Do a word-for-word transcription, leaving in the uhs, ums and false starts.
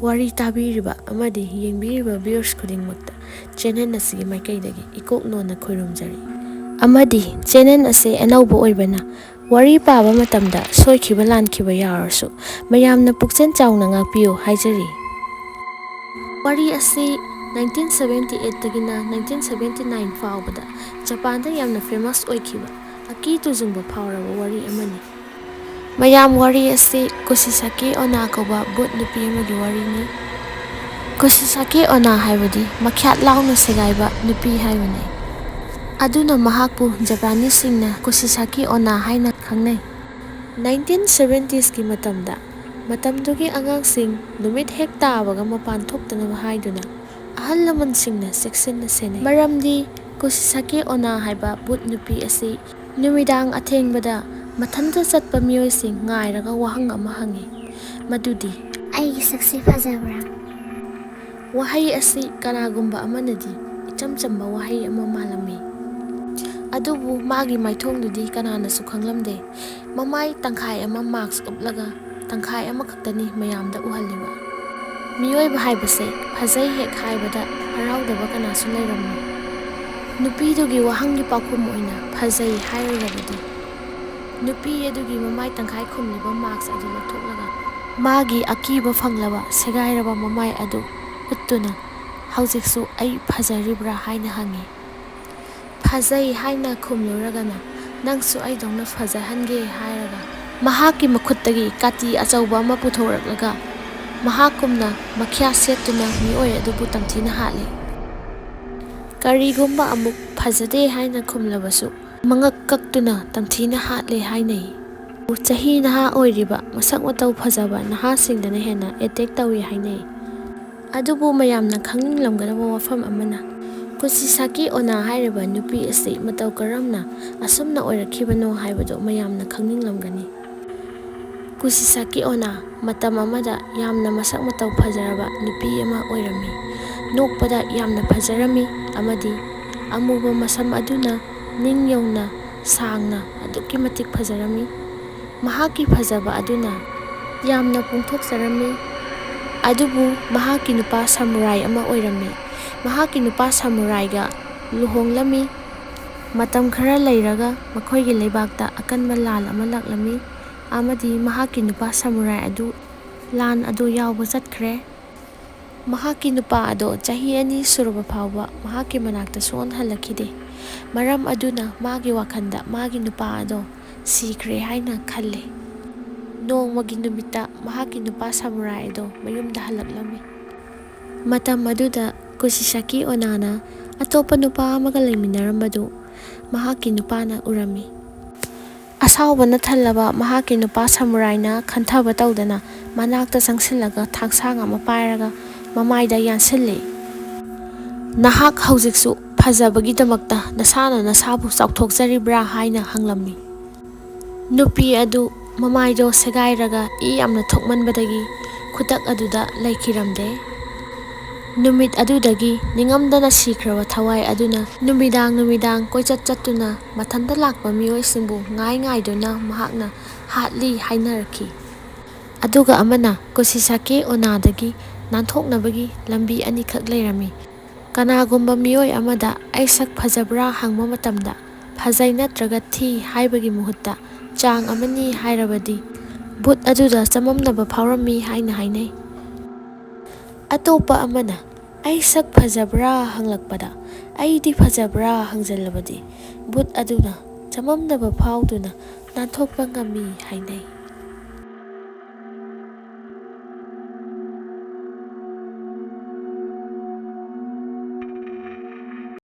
ꯋꯥꯔꯤ ꯇꯥꯕꯤꯔꯤꯕ ꯑꯃꯗꯤ ꯌꯦꯡꯕꯤꯔꯤꯕ viewers ꯈꯨꯗꯤꯡꯃꯛꯇ channel ꯑꯁꯤꯒꯤ ꯃꯥꯏꯀꯩꯗꯒꯤ ꯏꯀꯣꯛ ꯅꯣꯟꯅ ꯈꯣꯏꯔꯨꯝꯖꯔꯤ꯫ ꯑꯃꯗꯤ channel ꯑꯁꯤ ꯑꯅꯧꯕ ꯑꯣꯏꯕꯅ ꯋꯥꯔꯤ ꯄꯥꯕ ꯃꯇꯝꯗ ꯁꯣꯏꯈꯤꯕ ꯂꯥꯟꯈꯤꯕ ꯌꯥꯎꯔꯁꯨ ꯃꯌꯥꯝꯅ ꯄꯨꯛꯆꯦꯜ ꯆꯥꯎꯅ ꯉꯥꯛꯄꯤꯌꯨ ꯍꯥꯏꯖꯔꯤ꯫ ꯋꯥꯔꯤ ꯑꯁꯤ nineteen seventy eight ꯇꯒꯤꯅ nineteen seventy nine ꯐꯥꯎꯕꯗ ꯖꯄꯥꯟꯗ ꯌꯥꯝꯅ famous ꯑꯣꯏꯈꯤꯕ, ꯑꯀꯤ ꯇꯨꯖꯨꯡꯕ ꯐꯥꯎꯔꯕ ꯋꯥꯔꯤ ꯑꯃꯅꯤ꯫ ꯃꯌꯥꯝ, ꯋꯥꯔꯤ ꯑꯁꯤ ꯀꯨꯁꯤꯁꯥꯀꯤ ꯑꯣꯅꯥ ꯀꯧꯕ ꯚꯨꯠ ꯅꯨꯄꯤ ꯑꯃꯒꯤ ꯋꯥꯔꯤꯅꯤ꯫ ꯀꯨꯁꯤꯁꯥꯀꯤ ꯑꯣꯅꯥ ꯍꯥꯏꯕꯗꯤ ꯃꯈ꯭ꯌꯥꯠ ꯂꯥꯎꯅ ꯁꯦꯒꯥꯏꯕ ꯅꯨꯄꯤ ꯍꯥꯏꯕꯅꯤ꯫ ꯑꯗꯨꯅ ꯃꯍꯥꯛꯄꯨ ꯖꯄꯥꯅꯤꯁꯁꯤꯡꯅ ꯀꯨꯁꯤꯁꯥꯀꯤ ꯑꯣꯅꯥ ꯍꯥꯏꯅ ꯈꯪꯅꯩ꯫ Nineteen seventiesꯀꯤ ꯃꯇꯝꯗ ꯃꯇꯝꯗꯨꯒꯤ ꯑꯉꯥꯡꯁꯤꯡ ꯅꯨꯃꯤꯠ ꯍꯦꯛ ꯇꯥꯕꯒ ꯃꯄꯥꯟ ꯊꯣꯛꯇꯅꯕ ꯍꯥꯏꯗꯨꯅ ꯑꯍꯜ ꯂꯃꯟꯁꯤꯡꯅ ꯆꯦꯛꯁꯤꯟꯅ ꯁꯦꯟꯅꯩ꯫ ꯃꯔꯝꯗꯤ ꯀꯨꯁꯤꯁꯥꯀꯤ ꯑꯣꯅꯥ ꯍꯥꯏꯕ ꯚꯨꯠ ꯅꯨꯄꯤ ꯑꯁꯤ ꯅꯨꯃꯤꯗꯥꯡ ꯑꯊꯦꯡꯕꯗ ꯃꯊꯟꯇ ꯆꯠꯄ ꯃꯤꯑꯣꯏꯁꯤꯡ ꯉꯥꯏꯔꯒ ꯋꯥꯍꯪ ꯑꯃ ꯍꯪꯉꯤ, ꯃꯗꯨꯗꯤ, "ꯑꯩꯒꯤ ꯁꯛꯁꯤ ꯐꯖꯕ꯭ꯔꯥ?" ꯋꯥꯍꯩ ꯑꯁꯤ ꯀꯅꯥꯒꯨꯝꯕ ꯑꯃꯅꯗꯤ ꯏꯆꯝ ꯆꯝꯕ ꯋꯥꯍꯩ ꯑꯃ ꯃꯥꯜꯂꯝꯃꯤ, ꯑꯗꯨꯕꯨ ꯃꯥꯒꯤ ꯃꯥꯏꯊꯣꯡꯗꯨꯗꯤ ꯀꯅꯥꯅꯁꯨ ꯈꯪꯂꯝꯗꯦ꯫ ꯃꯃꯥꯏ ꯇꯪꯈꯥꯏ ꯑꯃ mask ꯎꯞꯂꯒ ꯇꯪꯈꯥꯏ ꯑꯃꯈꯛꯇꯅꯤ ꯃꯌꯥꯝꯗ ꯎꯍꯜꯂꯤꯕ꯫ ꯃꯤꯑꯣꯏꯕ ꯍꯥꯏꯕꯁꯦ ꯐꯖꯩ ꯍꯦꯛ ꯍꯥꯏꯕꯗ ꯍꯔꯥꯎꯗꯕ ꯀꯅꯥꯁꯨ ꯂꯩꯔꯝꯃꯣꯏ꯫ ꯅꯨꯄꯤꯗꯨꯒꯤ ꯋꯥꯍꯪꯒꯤ ꯄꯥꯎꯈꯨꯝ ꯑꯣꯏꯅ ꯐꯖꯩ ꯍꯥꯏꯔꯨꯔꯕꯗꯤ, ꯅꯨꯄꯤ ꯑꯗꯨꯒꯤ ꯃꯃꯥꯏ ꯇꯪꯈꯥꯏ ꯈꯨꯝꯂꯤꯕ mask ꯑꯗꯨ ꯂꯧꯊꯣꯛꯂꯒ ꯃꯥꯒꯤ ꯑꯀꯤꯕ ꯐꯪꯂꯕ ꯁꯦꯒꯥꯏꯔꯕ ꯃꯃꯥꯏ ꯑꯗꯨ ꯎꯠꯇꯨꯅ, "ꯍꯧꯖꯤꯛꯁꯨ ꯑꯩ ꯐꯖꯔꯤꯕ꯭ꯔꯥ?" ꯍꯥꯏꯅ ꯍꯪꯉꯤ꯫ "ꯐꯖꯩ" ꯍꯥꯏꯅ ꯈꯨꯝꯂꯨꯔꯒꯅ, "ꯅꯪꯁꯨ ꯑꯩꯗꯧꯅ ꯐꯖꯍꯟꯒꯦ" ꯍꯥꯏꯔꯒ ꯃꯍꯥꯛꯀꯤ ꯃꯈꯨꯠꯇꯒꯤ ꯀꯥꯇꯤ ꯑꯆꯧꯕ ꯑꯃ ꯄꯨꯊꯣꯔꯛꯂꯒ ꯃꯍꯥꯛꯀꯨꯝꯅ ꯃꯈ꯭ꯌꯥ ꯁꯦꯠꯇꯨꯅ ꯃꯤꯑꯣꯏ ꯑꯗꯨꯕꯨ ꯇꯝꯊꯤꯅ ꯍꯥꯠꯂꯤ꯫ ꯀꯔꯤꯒꯨꯝꯕ ꯑꯃꯨꯛ "ꯐꯖꯗꯦ" ꯍꯥꯏꯅ ꯈꯨꯝꯂꯕꯁꯨ ꯃꯉꯛ ꯀꯛꯇꯨꯅ ꯇꯝꯊꯤꯅ ꯍꯥꯠꯂꯦ ꯍꯥꯏꯅꯩ꯫ ꯆꯍꯤ ꯅꯍꯥ ꯑꯣꯏꯔꯤꯕ ꯃꯁꯛ ꯃꯇꯧ ꯐꯖꯕ ꯅꯍꯥꯁꯤꯡꯗꯅ ꯍꯦꯟꯅ attack ꯇꯧꯏ ꯍꯥꯏꯅꯩ꯫ ꯑꯗꯨꯕꯨ ꯃꯌꯥꯝꯅ ꯈꯪꯅꯤꯡꯂꯝꯒꯗꯕ ꯋꯥꯐꯝ ꯑꯃꯅ, ꯀꯨꯁꯤꯁꯥꯀꯤ ꯑꯣꯅꯥ ꯍꯥꯏꯔꯤꯕ ꯅꯨꯄꯤ ꯑꯁꯤ ꯃꯇꯧ ꯀꯔꯝꯅ ꯑꯁꯨꯝꯅ ꯑꯣꯏꯔꯛꯈꯤꯕꯅꯣ ꯍꯥꯏꯕꯗꯨ ꯃꯌꯥꯝꯅ ꯈꯪꯅꯤꯡꯂꯝꯒꯅꯤ꯫ ꯀꯨꯁꯤꯁꯥꯀꯤ ꯑꯣꯅꯥ ꯃꯇꯝ ꯑꯃꯗ ꯌꯥꯝꯅ ꯃꯁꯛ ꯃꯇꯧ ꯐꯖꯔꯕ ꯅꯨꯄꯤ ꯑꯃ ꯑꯣꯏꯔꯝꯃꯤ꯫ ꯅꯣꯛꯄꯗ ꯌꯥꯝꯅ ꯐꯖꯔꯝꯃꯤ ꯑꯃꯗꯤ ꯑꯃꯨꯕ ꯃꯁꯝ ꯑꯗꯨꯅ ꯅꯤꯡ ꯌꯧꯅ ꯁꯥꯡꯅ ꯑꯗꯨꯛꯀꯤ ꯃꯇꯤꯛ ꯐꯖꯔꯝꯃꯤ꯫ ꯃꯍꯥꯛꯀꯤ ꯐꯖꯕ ꯑꯗꯨꯅ ꯌꯥꯝꯅ ꯄꯣꯡꯊꯣꯛꯆꯔꯝꯃꯤ꯫ ꯑꯗꯨꯕꯨ ꯃꯍꯥꯛꯀꯤ ꯅꯨꯄꯥ ꯁꯃꯨꯔꯥꯏ ꯑꯃ ꯑꯣꯏꯔꯝꯃꯤ꯫ ꯃꯍꯥꯛꯀꯤ ꯅꯨꯄꯥ ꯁꯃꯨꯔꯥꯏꯒ ꯂꯨꯍꯣꯡꯂꯝꯃꯤ꯫ ꯃꯇꯝ ꯈꯔ ꯂꯩꯔꯒ ꯃꯈꯣꯏꯒꯤ ꯂꯩꯕꯥꯛꯇ ꯑꯀꯟꯕ ꯂꯥꯟ ꯑꯃ ꯂꯥꯛꯂꯝꯃꯤ, ꯑꯃꯗꯤ ꯃꯍꯥꯛꯀꯤ ꯅꯨꯄꯥ ꯁꯃꯨꯔꯥꯏ ꯑꯗꯨ ꯂꯥꯟ ꯑꯗꯨ ꯌꯥꯎꯕ ꯆꯠꯈ꯭ꯔꯦ꯫ ꯃꯍꯥꯛꯀꯤ ꯅꯨꯄꯥ ꯑꯗꯣ ꯆꯍꯤ ꯑꯅꯤ ꯁꯨꯔꯕ ꯐꯥꯎꯕ ꯃꯍꯥꯛꯀꯤ ꯃꯅꯥꯛꯇ ꯁꯨꯛꯍꯟ ꯍꯜꯂꯛꯈꯤꯗꯦ꯫ ꯃꯔꯝ ꯑꯗꯨꯅ ꯃꯥꯒꯤ ꯋꯥꯈꯜꯗ ꯃꯥꯒꯤ ꯅꯨꯄꯥ ꯑꯗꯣ ꯁꯤꯈ꯭ꯔꯦ ꯍꯥꯏꯅ ꯈꯜꯂꯦ꯫ ꯅꯣꯡꯃꯒꯤ ꯅꯨꯃꯤꯠꯇ ꯃꯍꯥꯛꯀꯤ ꯅꯨꯄꯥ ꯁꯃꯨꯔꯥꯏ ꯑꯗꯣ ꯃꯌꯨꯝꯗ ꯍꯜꯂꯛꯂꯝꯃꯤ꯫ ꯃꯇꯝ ꯑꯗꯨꯗ ꯀꯨꯁꯤꯁꯥꯀꯤ ꯑꯣꯅꯥꯅ ꯑꯇꯣꯞꯄ ꯅꯨꯄꯥ ꯑꯃꯒ ꯂꯩꯃꯤꯟꯅꯔꯝꯕꯗꯨ ꯃꯍꯥꯛꯀꯤ ꯅꯨꯄꯥꯅ ꯎꯔꯝꯃꯤ꯫ ꯑꯁꯥꯎꯕꯅ ꯊꯜꯂꯕ ꯃꯍꯥꯛꯀꯤ ꯅꯨꯄꯥ ꯁꯃꯨꯔꯥꯏꯅ ꯈꯟꯊꯕ ꯇꯧꯗꯅ ꯃꯅꯥꯛꯇ ꯆꯪꯁꯤꯜꯂꯒ ꯊꯥꯡꯁꯥꯡ ꯑꯃ ꯄꯥꯏꯔꯒ ꯃꯃꯥꯏꯗ ꯌꯥꯟꯁꯤꯜꯂꯤ꯫ "ꯅꯍꯥꯛ ꯍꯧꯖꯤꯛꯁꯨ ꯐꯖꯕꯒꯤꯗꯃꯛꯇ ꯅꯁꯥꯅ ꯅꯁꯥꯕꯨ ꯆꯥꯎꯊꯣꯛꯆꯔꯤꯕ꯭ꯔꯥ?" ꯍꯥꯏꯅ ꯍꯪꯂꯝꯃꯤ꯫ ꯅꯨꯄꯤ ꯑꯗꯨ ꯃꯃꯥꯏꯗꯣ ꯁꯦꯒꯥꯏꯔꯒ ꯏ ꯌꯥꯝꯅ ꯊꯣꯛꯃꯟꯕꯗꯒꯤ ꯈꯨꯗꯛ ꯑꯗꯨꯗ ꯂꯩꯈꯤꯔꯝꯗꯦ꯫ ꯅꯨꯃꯤꯠ ꯑꯗꯨꯗꯒꯤ ꯅꯤꯡꯉꯝꯗꯅ ꯁꯤꯈ꯭ꯔꯕ ꯊꯋꯥꯏ ꯑꯗꯨꯅ ꯅꯨꯃꯤꯗꯥꯡ ꯅꯨꯃꯤꯗꯥꯡ ꯀꯣꯏꯆꯠ ꯆꯠꯇꯨꯅ ꯃꯊꯟꯇ ꯂꯥꯛꯄ ꯃꯤꯑꯣꯏꯁꯤꯡꯕꯨ ꯉꯥꯏ ꯉꯥꯏꯗꯨꯅ ꯃꯍꯥꯛꯅ ꯍꯥꯠꯂꯤ ꯍꯥꯏꯅꯔꯛꯈꯤ꯫ ꯑꯗꯨꯒ ꯑꯃꯅ ꯀꯨꯁꯤꯁꯥꯀꯦ ꯑꯣꯅꯥꯗꯒꯤ ꯅꯥꯟꯊꯣꯛꯅꯕꯒꯤ ꯂꯝꯕꯤ ꯑꯅꯤꯈꯛ ꯂꯩꯔꯝꯃꯤ꯫ ꯀꯅꯥꯒꯨꯝꯕ ꯃꯤꯑꯣꯏ ꯑꯃꯗ "ꯑꯩ ꯁꯛ ꯐꯖꯕ꯭ꯔꯥ?" ꯍꯪꯕ ꯃꯇꯝꯗ "ꯐꯖꯩ" ꯅꯠꯇ꯭ꯔꯒ "ꯊꯤ" ꯍꯥꯏꯕꯒꯤ ꯃꯍꯨꯠꯇ "ꯆꯥꯡ ꯑꯃꯅꯤ" ꯍꯥꯏꯔꯕꯗꯤ ꯚꯨꯠ ꯑꯗꯨꯗ ꯆꯃꯝꯅꯕ ꯐꯥꯎꯔꯝꯃꯤ ꯍꯥꯏꯅ ꯍꯥꯏꯅꯩ꯫ ꯑꯇꯣꯞꯄ ꯑꯃꯅ "ꯑꯩ ꯁꯛ ꯐꯖꯕ꯭ꯔꯥ?" ꯍꯪꯂꯛꯄꯗ "ꯑꯩꯗꯤ ꯐꯖꯕ꯭ꯔꯥ?" ꯍꯪꯖꯜꯂꯕꯗꯤ ꯚꯨꯠ ꯑꯗꯨꯅ ꯆꯃꯝꯅꯕ ꯐꯥꯎꯗꯨꯅ ꯅꯥꯟꯊꯣꯛꯄ ꯉꯝꯃꯤ ꯍꯥꯏꯅꯩ꯫